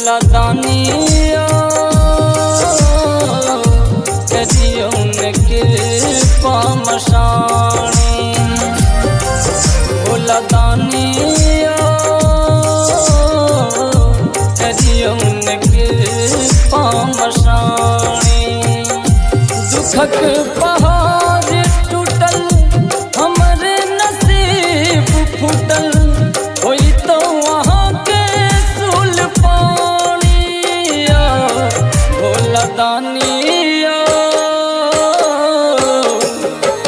भोला दानिया करियौ न कृपा मसाणी। भोला दानिया करियौ न कृपा मसाणी। दुखक पहाड़ टूटल हमर नसीब फूटल, होई तो अहाँके सुल पानिया। भोला दानिया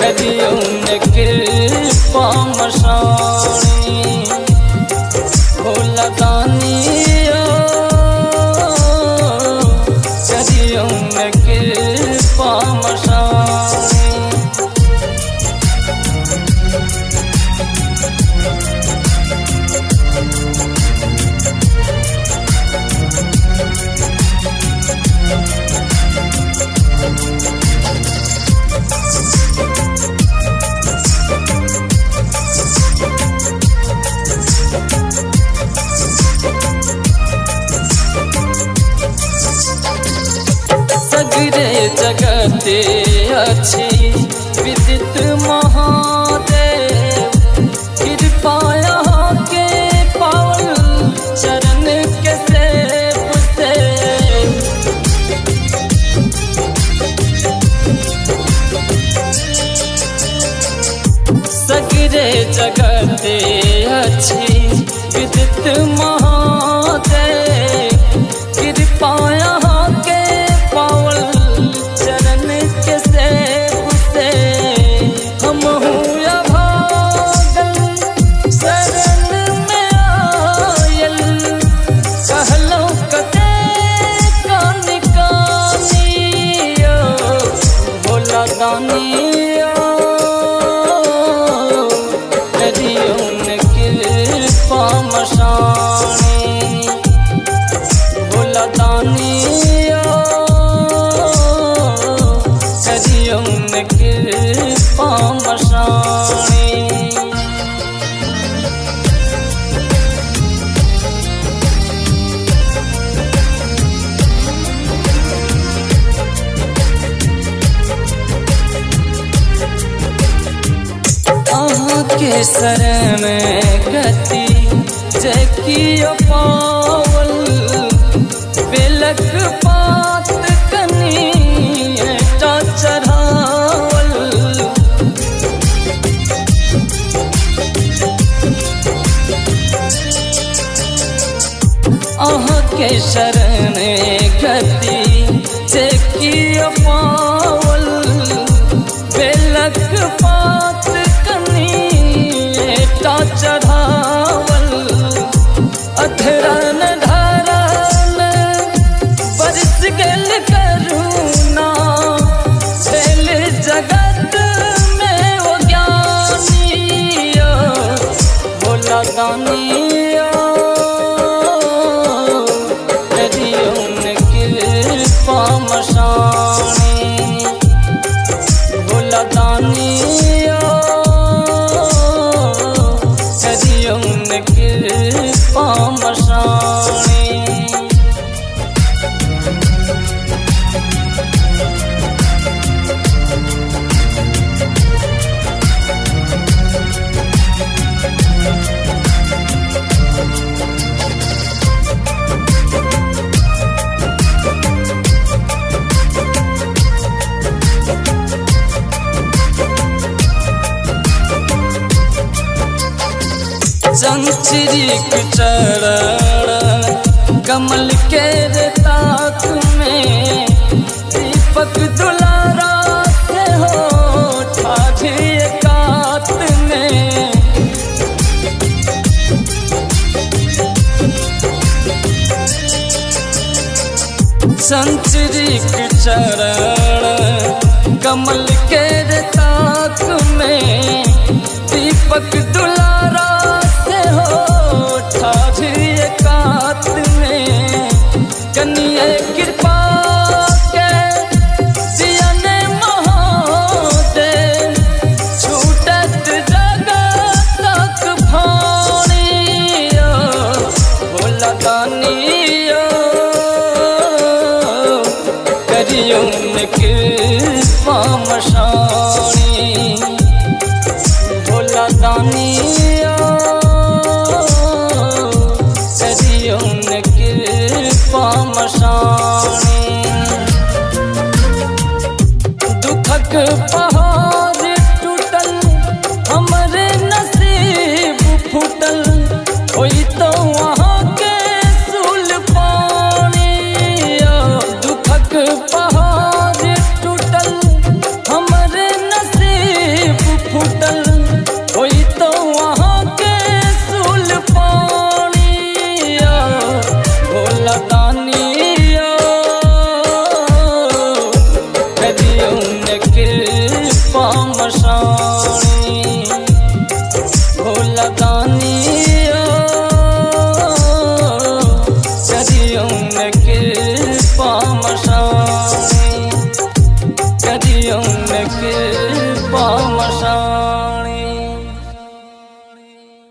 करियौ न कृपा मसाणी। भोला दानिया करियौ न कृपा मसाणी। सगरे जगते अछि विदित महादेव, कृपा अहाँके पावल चरण के सेव से। सगरे जगते अछि विदित महादेव, कृपा अहाँके पावल चरण के सेव से। हमहूँ अभागल शरण में आयल, कहलहुँ कते कानी कानियो। भोला दानियो करियौ न कृपा मसाणी। भोला दानियो करियौ न कृपा मसाणी। अहाँके शरण गति जे कियो पावल, बेलक पात कनि टा चढ़ावल। अहाँके शरण गति जे कियो पावल, बेलक पात कनि टा चढ़ावल। अधरन धरन बरस गेल करुणा, भेल जगत में ओ ज्ञानियो। भोला दानियो करियौ न कृपा मसाणी। भोला दानियो करियौ न कृपा मसाणी। चंचरीक चरण कमल के ताक में, दीपक दुलारा से हो ठाढ़ी कात में। संचरीक चरण कमल के ताक में, दीपक दुलारा से हो ठाढ़ी कात में। कनिए कृपा के दियने महादेव, छूटत जगतक फानियो। भोला दानियो करियौ न कृपा मसाणी। भोला दानिया करियौ न कृपा मसाणी। दुखक पहाड़ टूटल हमर नसीब फूटल, होई तो वहाँ के सुल पानी। दुखक पहाड़ टूटल हमर नसीब फूटल, होई तो वहाँ के सुल पानी। भोला दानिया करियौ न कृपा मसाणी।